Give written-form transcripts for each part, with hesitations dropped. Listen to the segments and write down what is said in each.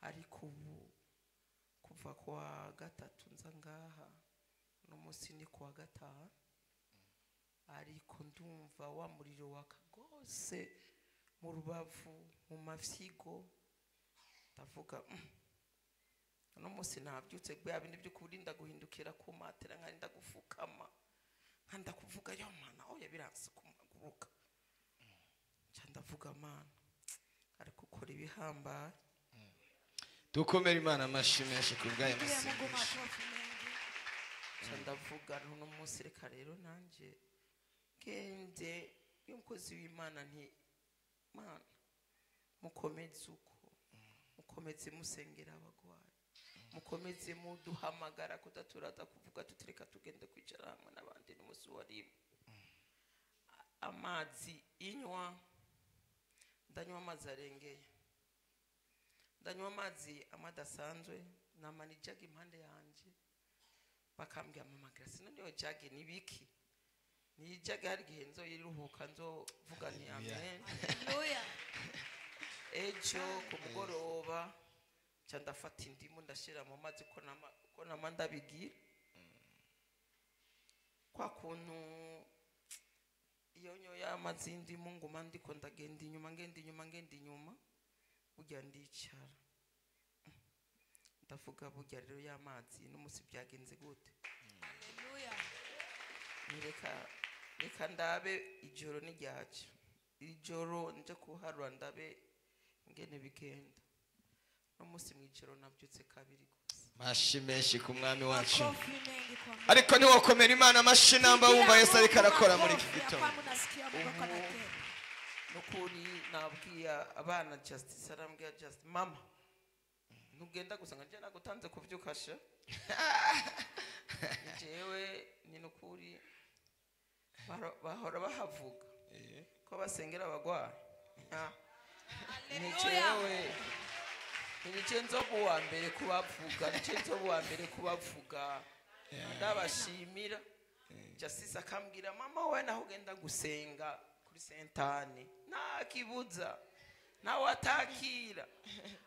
Ariko ubu kuva kuwa gatatu nza ngaha, uno munsi ni kuwa gatanu, ariko ndumva wa muriro waka rwose mu rubavu, mu mafyigo. Ndavuga uno munsi nabyutse bya bindi byo kurinda guhindukira ku matera, nkarinda gufukama, nkanda kuvuga yo Mana, oya biranse kumaguruka. Nca ndavuga Mana ariko ukora ibihambaye. Dukomere Imana amashyi menshi ku bw'aya Pigia Mungu masengesho. makofi mengi. Nca ndavuga uno munsi reka rero nanjye ngende y'umukozi w'Imana, nti Mana mukomeze uko mukomeze musengera abagwayi, mukomeze muduhamagara kudaturaza kuvuga tutireka tugende kwicara hamwe n'abandi n'umunsi warimo. Amazi inywa, ndanywa amazi arengeye, ndanywa amazi amwe adasanzwe, namana ijagi impande yanjye, bakambwira mama Grace none iyo jagi ni biki? Ni ijagi hari igihe nzoyiruhuka nzovuga ni amen. Haleluya. Ejo ku mugoroba nca ndafata indimu ndashira mu mazi ko nama ndabigira kwa kuntu iyo nyoye amazi y'indimu nguma ndiko ndagenda inyuma, ngenda inyuma, ngenda inyuma, burya ndicara ndavuga burya rero y'amazi n'umunsi byagenze gute? Haleluya. Reka reka ndabe ijoro n'iryacu, ijoro nje kuharura ndabe ingene bigenda. No munsi mw'ijoro nabyutse kabiri gusa. Mashi menshi ku mwami wacu. Makofi mengi kwa Mungu. Ariko ntiwakomera Imana amashyi namba wumva Yesu ariko arakora muri iki Makofi ya gitondo. kwamba unasikia Mungu Ubu anatenda. nukuri nabwiye abana Justice arambwira Justice mama ntugenda gusa nje nagutanze kuvyuka sha. Jewe ni nukuri bahora bahavuga ko basengera abagwayi. Ni jewe ni nzoba uwa mbere kubavuga, ni nzoba uwa mbere kubavuga, ndabashimira. Justice akambwira mama we naho ugenda gusenga kuri Sentani nta kibuza nawe atakira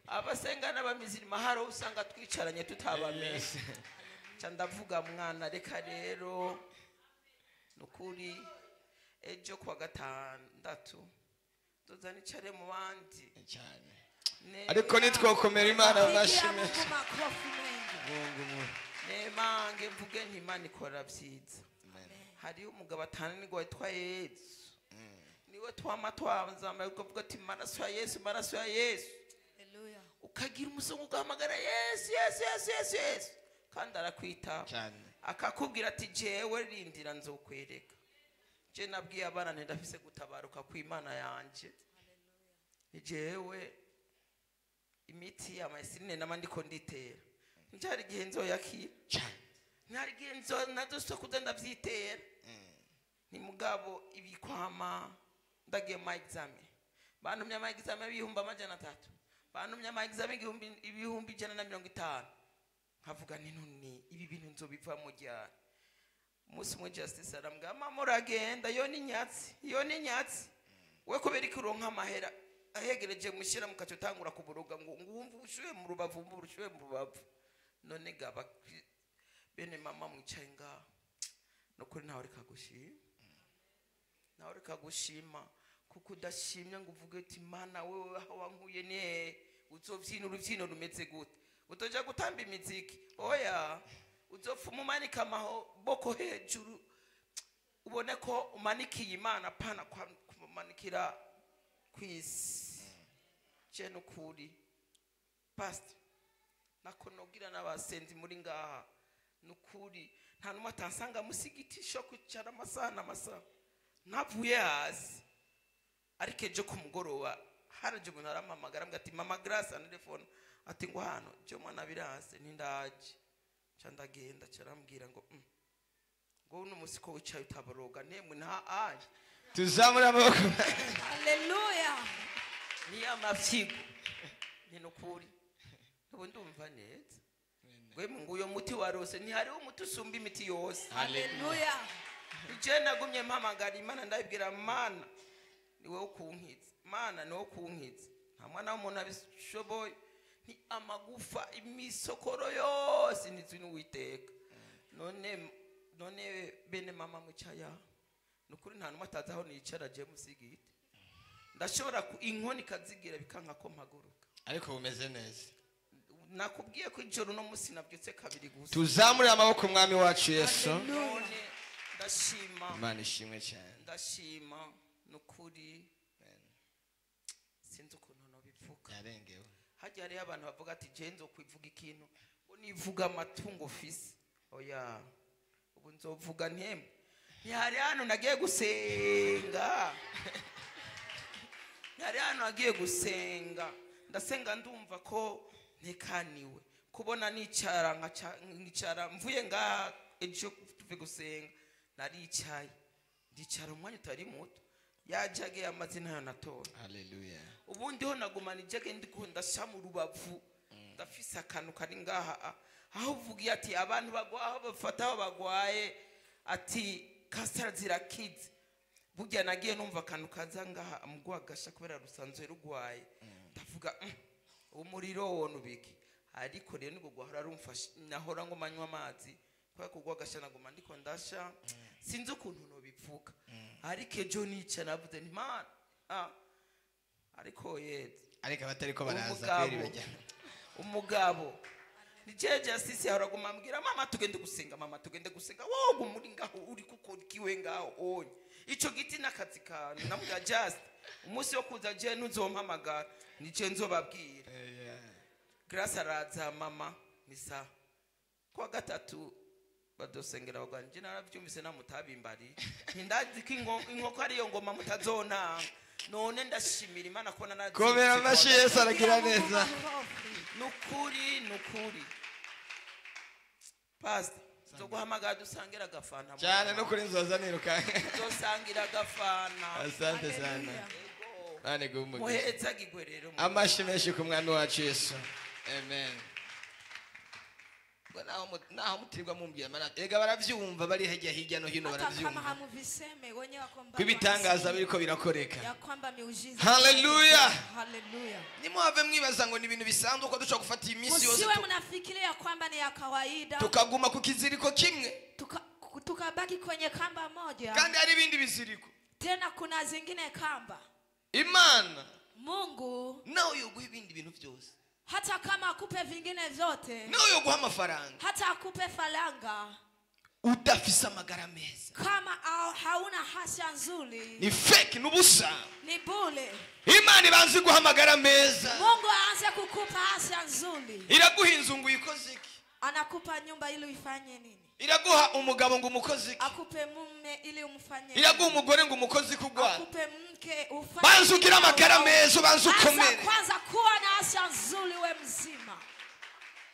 abasenga n'abamizirima, hari usanga twicaranye tutabamenye. Nca ndavuga mwana reka rero nukuri ejo kuwa gatandatu nzoza nicare mu bandi cyane. Ariko nitwokomera Imana amashyi Pigia Mungu menshi. makofi mengi. Mungu mu Nemange mvuge nti Imana ikora byiza. Hariho umugabo atananirwa witwa Yesu, niwe twama twazambaye ukavuga ati maraso ya Yesu, maraso ya Yesu. Haleluya. Ukagira umusonga ugahamagara Yesu, Yesu, Yesu, Yesu, Yesu, kandi arakwita cyane, akakubwira ati jewe rindira nzokwereka. Je nabwiye abana nti ndafise gutabaruka kw'Imana yanje, ni jewe imiti y'amayisirine nama ndiko nditera, njari igihe nzoyakira cyane, ntari igihe nzo nazo kuza ndavyitera. Ni mugabo ibikwama ndagiye mu examen, bantumye ama examen 300,000, bantumye ama examen 150,000. Nkavuga nti none ibi bintu nzobivamo ryari? Umunsi umwe Justice arambwira mama uragenda, yo ni nyatsi, yo ni nyatsi we, kubera iki uronka amahera ahegereje mushyira mukaca utangura kuburuga ngo wumve ubushuhe mu rubavu, wumve ubushuhe mu rubavu. None gaba bene mama mwicaye ngaho nukuri ntawe reka gushima, ntawe reka gushima, kuko udashimye ngo uvuge uti Mana wewe aho wankuye ni hehe? Uzovyina urubyino rumeze gute? Utoja gutamba imiziki? Oya, uzopfuma umanika amaboko hejuru ubone ko umanikiye Imana, pana kumanikira kwisi. Je nukuri pastor nako nogira n'abasenzi muri ngaha nukuri nta numwe atansanga musigiti sho kwicara amasaha n'amasaha ntavuye hasi. Ariko ejo ku mugoroba haraje umuntu arampamagara ambwira ati mama Grace na telefone ati ngo hano je mwana birase nindaje. Nca ndagenda, nca arambwira ngo ngo uno musi ko wicaye utaboroga nemwe nta aje. Tuzamure amaboko. Haleluya. Ni amafyigo ni nukuri ubu ndumva neza. Ngwe nguyo muti warose ntihariho umuti usumba imiti yose. Haleluya. Je nagumye mpamagara Imana ndabibwira Mana ni wowe ukunkiza, Mana ni wowe ukunkiza, nta mwana w'umuntu abishoboye. Ni amagufa imisokoro yose nizwi n'Uwiteka. None bene mama mucaya nukuri nta numwe atazi aho nicara je musigite. Ndashobora inkoni kazigira bikanka ko mpaguruka. Ariko bumeze neza. Nakubwiye ko ijoro no musi nabyutse kabiri gusa. Tuzamure amaboko umwami wacu Yesu. None ndashima. Imana ishimwe cyane. Ndashima nukuri. Sinzi ukuntu nobivuga. Yarengewe. Hajya hariho abantu bavuga ati je nzokwivuga ikintu ngo nivuga amatungo ofisi. Oya. Ubu nzovuga nteme. Ntihari hano nagiye gusenga. Ntihari hano nagiye gusenga. Ndasenga ndumva ko ntekaniwe. Kubona nicara nkicara mvuye nga ejo tuve gusenga naricaye. Ndicara umwanya utari muto. Yajage amazina yo natora. Hallelujah. Ubundi ho nagumana ijage ndiko ndasha mu rubavu. Ndafise akantu kari ngaha. Aho uvugiye ati abantu bagwaho bafata aho bagwaye ati kasara zirakize. Burya nagiye numva akantu kaza ngaha mugwagasha kubera rusanzwe rugwaye. Ndavuga umuriro wona ubiki. Ariko rero nibwo gwahora rumfasha nahora ngo manywa amazi kubera kugwagasha naguma ndiko ndasha. Sinzi ukuntu nobivuga. Ariko ejo nica navuze nti Mana ariko yeze. Ariko abatariko baraza kweri bajya. Umugabo nijeje asisi ahora guma ambwira mama tugende gusenga, mama tugende gusenga. Wowe muri ngaho uri kuko kiwe ngaho onye. Ico giti nakazi kantu namubwira just umunsi wo kuza je ntuzompamagara nije nzobabwira. Grace araza mama misa kwa gatatu badosengera bagwanje naravyumvise namutabimbari. Ntindazi ko inkoko ariyo ngoma mutazona. None ndashimira Imana kubona nazi. Komera amashi Yesu aragira neza. Nukuri nukuri. Pastor, nzoguhamagara dusangira agafana. Cyane no kuri nzoza niruka. Nzosangira agafana. Asante sana. Mane gumugisha. Muheza gigwe rero. Amashi menshi ku mwami wacu Yesu. Amen. Naho mutirwa mumbwira mana ega baravyumva bari hejya hirya no hino baravyumva. Kwibitangaza biriko birakoreka. Hallelujah. Hallelujah. Nimuhave mwibaza ngo ni ibintu bisanzwe ko dushobora gufata iminsi yose. Usiwe mnafikiria kwamba ni ya kawaida. Tukaguma ku kiziriko kimwe. Tukabaki kwenye kamba moja. Kandi hari ibindi biziriko. Tena kuna zingine kamba. Imana Mungu nawe yoguha ibindi bintu byose. Hata kama akupe vingine vyote. Nawe yoguha amafaranga. Hata akupe faranga. Udafise amagara meza. Kama hauna afya nzuri. Ni fake nubusa. Ni bure. Imana ibanze guha amagara meza. Mungu aanze kukupa afya nzuri. Iraguha inzu ngo uyikoze iki? Anakupa nyumba ili uifanye nini? Iraguha umugabo ngo umukoze iki? Akupe mume ili umfanye. Iraguha umugore ngo umukoze iki ugwa? Akupe mke ufanye. Banza ugira amagara meza, banza ukomere. Kwanza kuwa na afya nzuri we mzima.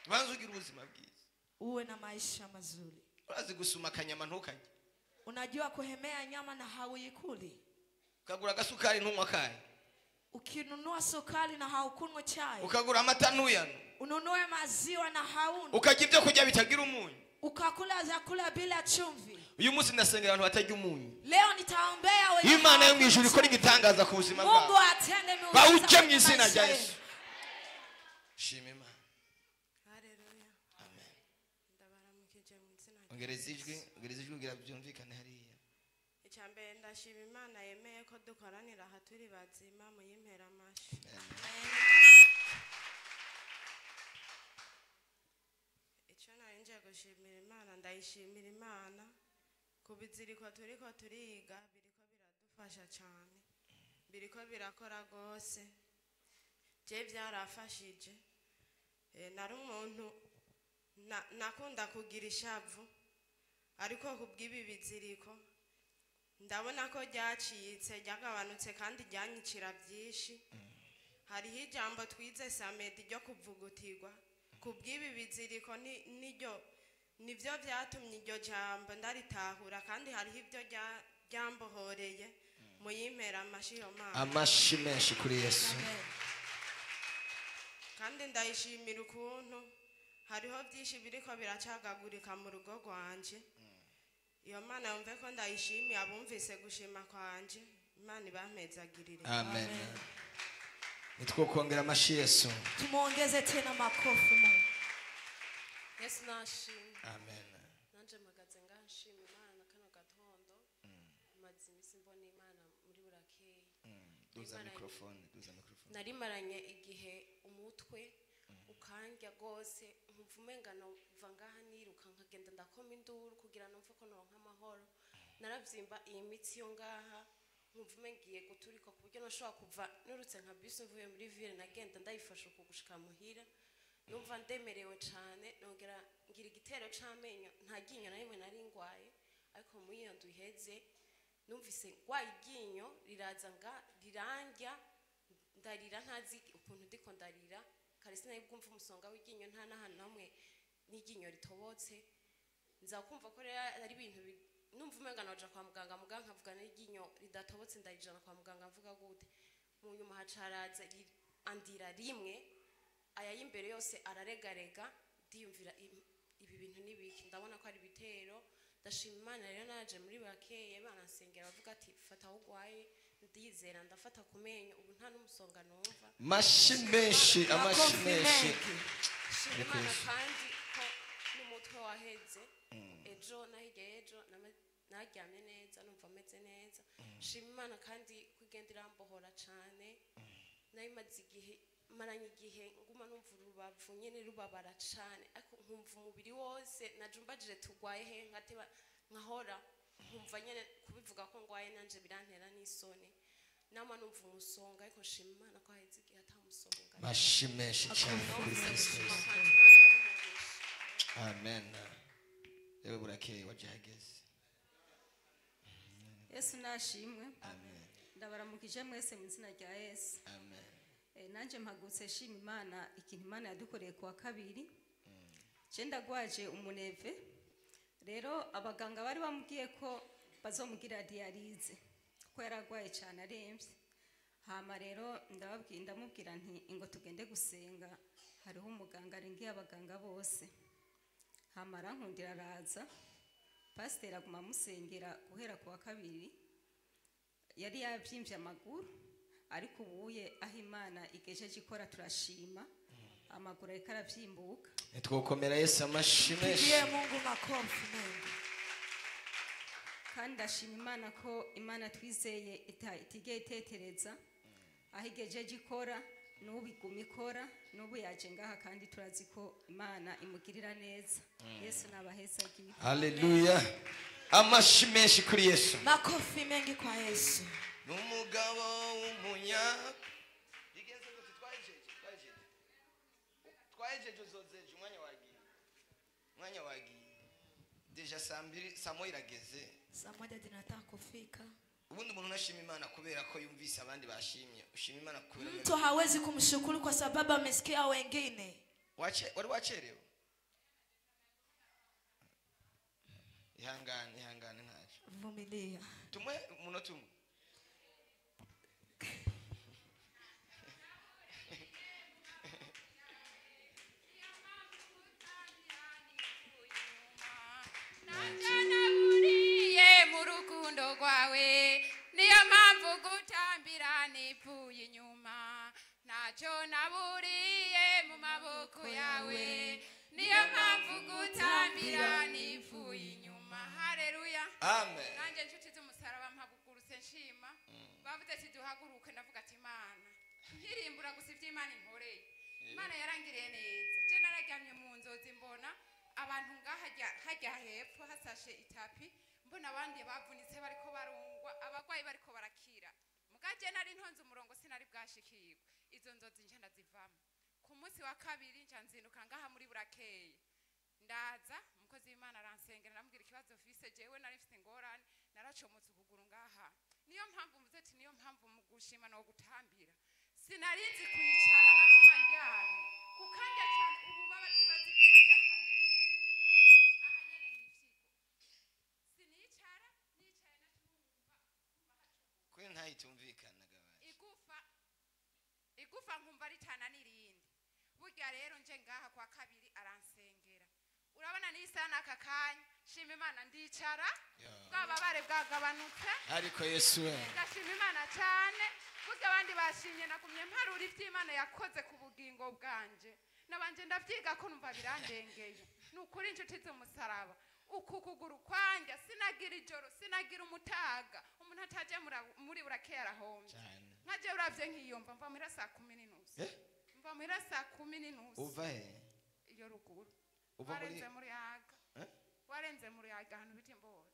Banza ugira ubuzima bwiza. Uwe na maisha mazuri. Urazi gusuma akanyama ntukajye. Unajua kuhemea nyama na hauikuli. Ukagura agasukari ntunywa kayi. Ukinunua sukari na haukunywa chai. Ukagura amata ntuyanywe. Ununue maziwa na hauna. Ukarya ibyo kurya bitagira umunyu. Ukakula vyakula bila chumvi. Uyu munsi ndasengera abantu batarya umunyu. Leo nitaombea wenye. Imana yo mwijuru ikora igitangaza ku buzima bwabo. Mungu atende miujiza. Bawuke mu izina rya Yesu. Shima Imana. Haleluya. Amen. Ndabaramukije mu izina rya. Ongereza ijwi kugira byumvikane hariya. Icyambere ndashima Imana yemeye ko dukoranira aha turi bazima muyimpera amashi. Icyo nari gushimira Imana, ndayishimira Imana ku biziriko turiko turiga biriko biradufasha cyane, biriko birakora rwose. Je byarafashije. Nari umuntu nakunda kugira ishavu, ariko kubw'ibi biziriko ndabona ko ryacitse ryagabanutse kandi ryanyicira byinshi. Hariho ijambo twize samedi ryo kuvugutirwa. Kubw'ibi biziriko niryo nivyo byatumye iryo jambo ndaritahura, kandi hariho ibyo ryambohoreye. Muyimpera amashi yo Mana. Amashi menshi kuri Yesu. Kandi ndayishimira ukuntu hariho byinshi biriko biracagagurika mu rugo rwanje. Iyo Mana yumve ko ndayishimiye, abumvise gushima kwanje. Imana ibampezagirire. Amen. Nitwokongera amashi Yesu. Tumuongeze tena makofi Mungu. Yesu nashimwe. Amen. Nanje mpagaze ngaha nshima Imana kano gatondo. Maze iminsi mbona Imana muri burakeye. Duza microphone, duza microphone. Narimaranye igihe umutwe ukandya gose nkumva umenga nova ngaha niruka nkagenda ndakoma induru kugira numve ko noronka amahoro. Naravyimba iyi mitsi yo ngaha nkumva umengiye guturika ku buryo nashobora kuva nurutse nka bisi mvuye muri ville nagenda ndayifasha kugushika muhira. Numva ndemerewe cane nongera ngira igitero c'amenyo nta ryinyo na rimwe nari ngwaye ariko muri iyo ndwi iheze numvise ngwaye iryinyo riraza nga rirandya ndarira ntazi ukuntu ndiko ndarira kare sinari bwumva umusonga w'iryinyo nta n'ahantu hamwe n'iryinyo ritobotse nza kumva ko rero ari ibintu numva umenga noja kwa muganga muganga nkavuga n'iryinyo ridatobotse ndarijana kwa muganga mvuga gute mu nyuma hacaraza andira rimwe aya y'imbere yose araregarega ndiyumvira ibi bintu nibiki ndabona ko ari bitero ndashima Imana rero naje muri bakeye banansengera bavuga ati fata aho ugwaye ndizera ndafata ku menyo ubu nta n'umusonga numva. Mashi menshi amashi menshi. Shima Imana kandi ko n'umutwe waheze ejo nahirya ejo naryamye neza numva meze neza. Shima Imana kandi kugenda irambohora cane nayimaze igihe maranye igihe nguma numva urubavu nyene rubabara cane ariko nkumva umubiri wose najumbajije tugwaye he nkateba nkahora nkumva nyene kubivuga ko ngwaye nanje birantera n'isoni nama numva umusonga ariko nshima Imana ko haheze igihe atamusonga. Mashi menshi cyane kuri Kristo. Amen. Ewe burakeye wajahageze. Yesu nashimwe. Amen. Ndabaramukije mwese mu izina rya Yesu. Amen. Nanje mpagutse shima Imana ikintu Imana yadukoreye kuwa kabiri. Je ndagwaje umuneve. Rero abaganga bari bamubwiye ko bazomugira dialyse kuko yaragwaye cyane aremvye. Hama rero ndababwiye ndamubwira nti ingo tugende gusenga hariho umuganga arengiye abaganga bose. Hama arankundira araza. Pasiteri aguma amusengera guhera kuwa kabiri. Yari yabyimbye amaguru ariko ubuye aho Imana igejeje ikora turashima amaguru ariko aravyimbuka. Nitwokomera Yesu amashi menshi. Pigie Mungu makofi mengi. Kandi ndashima Imana ko Imana twizeye itigeye itetereza aho igejeje ikora n'ubu iguma ikora n'ubu yaje ngaha kandi turazi ko Imana imugirira neza. Yesu nabaheza agiye. Haleluya. Amashi menshi kuri Yesu. Makofi mengi kwa Yesu. Numugabo w'umunya bigenze gute twajeje twajeje uzozeje umwanya wagiye deja saa mbiri saa moya irageze. Saa moja zinataka kufika. Ubundi umuntu nashima Imana kubera ko yumvise abandi bashimye. Ushima Imana kubera mtu hawezi kumshukuru kwa sababu amesikia wengine. Wari wacherewe. Ihangane ihangane ntaje. Vumilia. Tumwe umunota umwe. Naburiye mu rukundo rwawe niyo mpamvu gutambira nipfuye inyuma ntacyo naburiye mu maboko yawe niyo mpamvu gutambira nipfuye inyuma. Haleluya. Amen. Nanjye nshuti z'umusaraba mpagurutse nshima bavuze ati duhaguruke ndavuga ati Imana nkirimbura gusa iby'Imana inkoreye. Imana yarangiriye neza. Je nararyamye mu nzozi mbona abantu ngaha hajya hepfo hasashe itapi mbona abandi bavunitse bariko barungwa abagwayi bariko barakira mugaje nari ntonze umurongo sinari bwashikirwe. Izo nzozi nje ndazivamo. Ku munsi wa kabiri nca nzinduka ngaha muri burakeye ndaza umukozi w'Imana aransengera ndamubwira ikibazo mfise jewe nari mfise ingorane naracomotse ukuguru ngaha niyo mpamvu mvuze ati niyo mpamvu mu gushima no gutambira sinarinzi kwicara naguma ndyamye kukanja cyane ubu baba ibazi kuba ryatangiye aha nyene nifyiko sinicara nicaye natumva kwe ntayitumvikana gabaye igufa nkumva ritana nirindi. Burya rero nje ngaha kwa kabiri aransengera urabona nisana aka kanya shima Imana ndicara bwababare bwagabanutse ariko Yesu we ndashima Imana cyane. Burya abandi bashimye nagumye mparura ivy'Imana yakoze ku bugingo bwanje. Nabanje ndavyiga ko numva birandengeye. Ni ukuri inshuti z'umusaraba. Uku kuguru kwanje sinagira ijoro, sinagira umutaga. Umuntu ataje muri burakeye arahombye. Nkaje uravye nkiyumva mva muhira saa 10:30. Mva muhira saa 10:30. Uva he? Iyo ruguru. Uva muri Warenze muri yaga. Warenze muri yaga ahantu bita Imbozi.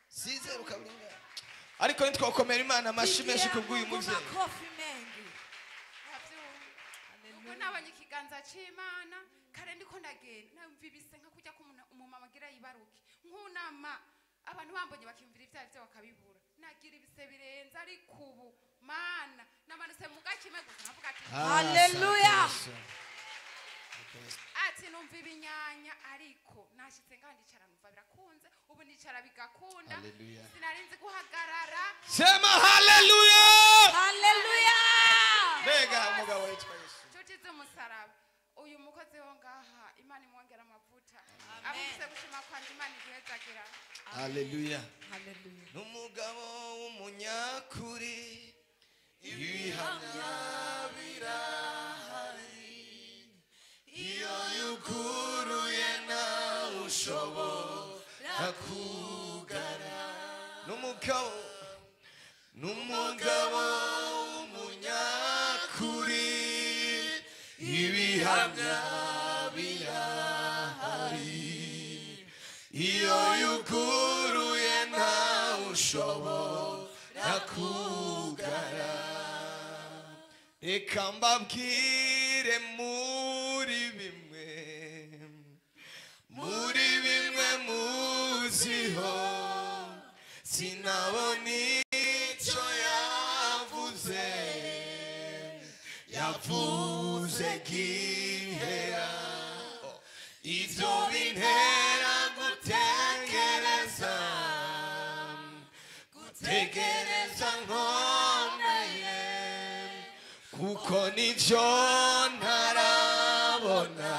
Size ukaburinga. Ariko nitwokomera Imana amashi menshi kubw'uyu muvyeyi. Makofi mengi. Ubwo nabonye ikiganza c'Imana kare ndiko ndagenda namva ibise nka kujya ko umumama agira yibaruke nkunama abantu bambonye bakimvira ivyaha byo bakabibura nagira ibise birenze ariko ubu Mana namanutse mu gakime gusa navuga ati Haleluya. Ati numva ibinyanya ariko nashitse ngandicara numva birakunze ubu nicara bigakunda sinarinzi guhagarara. Sema haleluya. Haleluya. Mbega umugabo witwa Yesu. Inshuti z'umusaraba uyu mukozi wo ngaha Imana imwongera amavuta. Abuse gushima kwanje Imana iguhezagira. Haleluya. Haleluya. N'umugabo w'umunyakuri ibihamya birahari iyo yuguruye nawe ushobora kugara. N'umugabo w'umunyakuri ibihamya birahari iyo yuguruye nawe ushobora kugara. Reka mbabwire muri bimwe muziho sinabona icyo yavuze yavuze gihera ibyo bintera gutekereza gutekereza nkomeye kuko nibyo ntarabona.